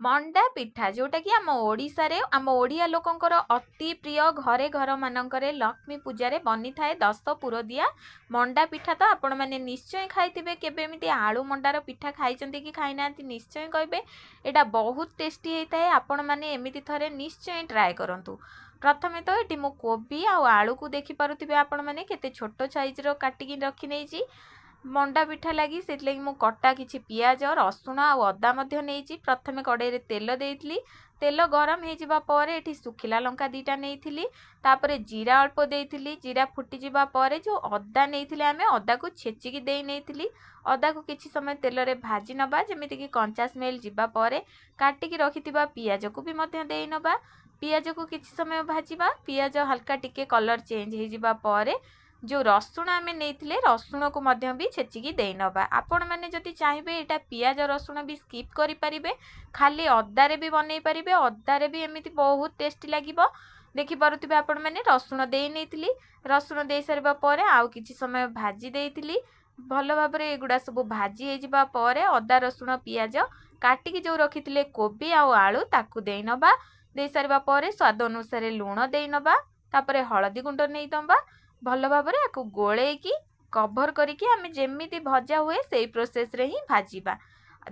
ମଣ୍ଡା ପିଠା, ଯେଉଁଟାକି ଆମ ଓଡ଼ିଶାରେ ଆମ ଓଡ଼ିଆ ଲୋକଙ୍କର ଅତି ପ୍ରିୟ, ଘରେ ଘରମାନଙ୍କରେ ଲକ୍ଷ୍ମୀ ପୂଜାରେ ବନିଥାଏ 10 ପୁରଦିଆ ମଣ୍ଡା ପିଠା। ତ ଆପଣମାନେ ନିଶ୍ଚୟ ଖାଇଥିବେ କେବେ ଏମିତି ଆଳୁ ମଣ୍ଡାର ପିଠା। ଖାଇଛନ୍ତି କି ଖାଇନାହାନ୍ତି ନିଶ୍ଚୟ କହିବେ। ଏଇଟା ବହୁତ ଟେଷ୍ଟି ହେଇଥାଏ, ଆପଣମାନେ ଏମିତି ଥରେ ନିଶ୍ଚୟ ଟ୍ରାଏ କରନ୍ତୁ। ପ୍ରଥମେ ତ ଏଠି ମୁଁ କୋବି ଆଉ ଆଳୁକୁ ଦେଖିପାରୁଥିବେ ଆପଣମାନେ, କେତେ ଛୋଟ ସାଇଜ୍ର କାଟିକି ରଖିନେଇଛି ମଣ୍ଡା ପିଠା ଲାଗି। ସେଥିଲାଗି ମୁଁ କଟା କିଛି ପିଆଜ, ରସୁଣ ଆଉ ଅଦା ମଧ୍ୟ ନେଇଛି। ପ୍ରଥମେ କଡ଼େଇରେ ତେଲ ଦେଇଥିଲି। ତେଲ ଗରମ ହେଇଯିବା ପରେ ଏଠି ଶୁଖିଲା ଲଙ୍କା 2ଟା ନେଇଥିଲି, ତାପରେ ଜିରା ଅଳ୍ପ ଦେଇଥିଲି। ଜିରା ଫୁଟିଯିବା ପରେ ଯେଉଁ ଅଦା ନେଇଥିଲେ ଆମେ, ଅଦାକୁ ଛେଚିକି ଦେଇ ନେଇଥିଲି। ଅଦାକୁ କିଛି ସମୟ ତେଲରେ ଭାଜି ନେବା, ଯେମିତିକି କଞ୍ଚା ସ୍ମେଲ୍ ଯିବା ପରେ କାଟିକି ରଖିଥିବା ପିଆଜକୁ ବି ମଧ୍ୟ ଦେଇ ନେବା। ପିଆଜକୁ କିଛି ସମୟ ଭାଜିବା। ପିଆଜ ହାଲକା ଟିକେ କଲର୍ ଚେଞ୍ଜ ହେଇଯିବା ପରେ ଯେଉଁ ରସୁଣ ଆମେ ନେଇଥିଲେ, ରସୁଣକୁ ମଧ୍ୟ ବି ଛେଚିକି ଦେଇନେବା। ଆପଣମାନେ ଯଦି ଚାହିଁବେ ଏଇଟା ପିଆଜ ରସୁଣ ବି ସ୍କିପ୍ କରିପାରିବେ, ଖାଲି ଅଦାରେ ବି ବନେଇ ପାରିବେ। ଅଦାରେ ବି ଏମିତି ବହୁତ ଟେଷ୍ଟି ଲାଗିବ। ଦେଖିପାରୁଥିବେ ଆପଣମାନେ, ରସୁଣ ଦେଇ ନେଇଥିଲି। ରସୁଣ ଦେଇସାରିବା ପରେ ଆଉ କିଛି ସମୟ ଭାଜି ଦେଇଥିଲି ଭଲ ଭାବରେ। ଏଗୁଡ଼ା ସବୁ ଭାଜି ହେଇଯିବା ପରେ ଅଦା, ରସୁଣ, ପିଆଜ କାଟିକି ଯେଉଁ ରଖିଥିଲେ କୋବି ଆଉ ଆଳୁ, ତାକୁ ଦେଇନେବା। ଦେଇସାରିବା ପରେ ସ୍ୱାଦ ଅନୁସାରେ ଲୁଣ ଦେଇନେବା, ତାପରେ ହଳଦୀ ଗୁଣ୍ଡ ନେଇଦେବା। ଭଲ ଭାବରେ ଆକୁ ଗୋଳେଇକି କଭର୍ କରିକି ଆମେ ଯେମିତି ଭଜା ହୁଏ ସେଇ ପ୍ରୋସେସ୍ରେ ହିଁ ଭାଜିବା।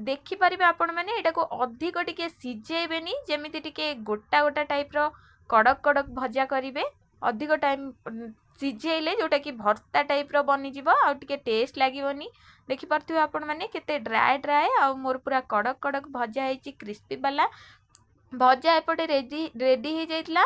ଦେଖିପାରିବେ ଆପଣମାନେ, ଏଇଟାକୁ ଅଧିକ ଟିକେ ସିଝେଇବେନି, ଯେମିତି ଟିକେ ଗୋଟା ଗୋଟା ଟାଇପ୍ର କଡ଼କ କଡ଼କ ଭଜା କରିବେ। ଅଧିକ ଟାଇମ୍ ସିଝେଇଲେ ଯେଉଁଟାକି ଭର୍ତ୍ତା ଟାଇପ୍ର ବନିଯିବ ଆଉ ଟିକେ ଟେଷ୍ଟ ଲାଗିବନି। ଦେଖିପାରୁଥିବେ ଆପଣମାନେ, କେତେ ଡ୍ରାଏ ଡ୍ରାଏ ଆଉ ମୋର ପୁରା କଡ଼କ କଡ଼କ ଭଜା ହେଇଛି, କ୍ରିସ୍ପି ବାଲା ଭଜା ଏପଟେ ରେଡ଼ି ହେଇଯାଇଥିଲା।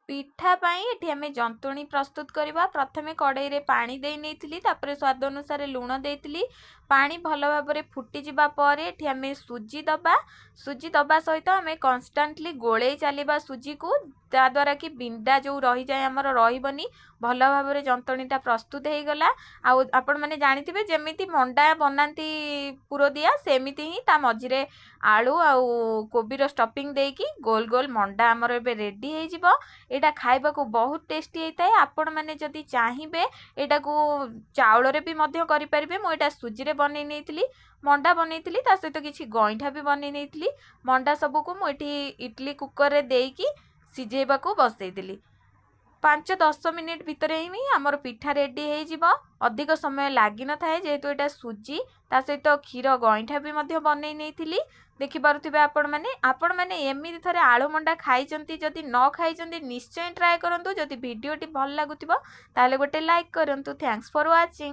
ପିଠା ପାଇଁ ଏଠି ଆମେ ଜନ୍ତୁଣି ପ୍ରସ୍ତୁତ କରିବା। ପ୍ରଥମେ କଡ଼େଇରେ ପାଣି ଦେଇ ନେଇଥିଲି, ତାପରେ ସ୍ୱାଦ ଅନୁସାରେ ଲୁଣ ଦେଇଥିଲି। ପାଣି ଭଲ ଭାବରେ ଫୁଟିଯିବା ପରେ ଏଠି ଆମେ ସୁଜି ଦେବା। ସୁଜି ଦେବା ସହିତ ଆମେ କନଷ୍ଟାଣ୍ଟଲି ଗୋଳେଇ ଚାଲିବା ସୁଜିକୁ, ଯାହାଦ୍ୱାରା କି ବିଣ୍ଡା ଯେଉଁ ରହିଯାଏ ଆମର ରହିବନି। ଭଲ ଭାବରେ ଯନ୍ତଣୀଟା ପ୍ରସ୍ତୁତ ହେଇଗଲା। ଆଉ ଆପଣମାନେ ଜାଣିଥିବେ, ଯେମିତି ମଣ୍ଡା ବନାନ୍ତି ପୁରଦିଆ, ସେମିତି ହିଁ ତା ମଝିରେ ଆଳୁ ଆଉ କୋବିର ଷ୍ଟଫିଂ ଦେଇକି ଗୋଲ ଗୋଲ ମଣ୍ଡା ଆମର ଏବେ ରେଡ଼ି ହେଇଯିବ। ଏଇଟା ଖାଇବାକୁ ବହୁତ ଟେଷ୍ଟି ହେଇଥାଏ। ଆପଣମାନେ ଯଦି ଚାହିଁବେ ଏଇଟାକୁ ଚାଉଳରେ ବି ମଧ୍ୟ କରିପାରିବେ। ମୁଁ ଏଇଟା ସୁଜିରେ ବନେଇ ନେଇଥିଲି, ମଣ୍ଡା ବନେଇଥିଲି, ତା ସହିତ କିଛି ଗଇଁଠା ବି ବନେଇ ନେଇଥିଲି। ମଣ୍ଡା ସବୁକୁ ମୁଁ ଏଠି ଇଡ଼ଲି କୁକରରେ ଦେଇକି ସିଝେଇବାକୁ ବସେଇଦେଲି। 5 10 ମିନିଟ୍ ଭିତରେ ହିଁ ଆମର ପିଠା ରେଡ଼ି ହେଇଯିବ, ଅଧିକ ସମୟ ଲାଗିନଥାଏ ଯେହେତୁ ଏଇଟା ସୁଜି। ତା ସହିତ କ୍ଷୀର ଗଇଁଠା ବି ମଧ୍ୟ ବନେଇ ନେଇଥିଲି। ଦେଖିପାରୁଥିବେ ଆପଣମାନେ। ଆପଣମାନେ ଏମିତି ଥରେ ଆଳୁ ମଣ୍ଡା ଖାଇଛନ୍ତି? ଯଦି ନ ଖାଇଛନ୍ତି ନିଶ୍ଚୟ ଟ୍ରାଏ କରନ୍ତୁ। ଯଦି ଭିଡ଼ିଓଟି ଭଲ ଲାଗୁଥିବ ତାହେଲେ ଗୋଟେ ଲାଇକ୍ କରନ୍ତୁ। Thanks for watching.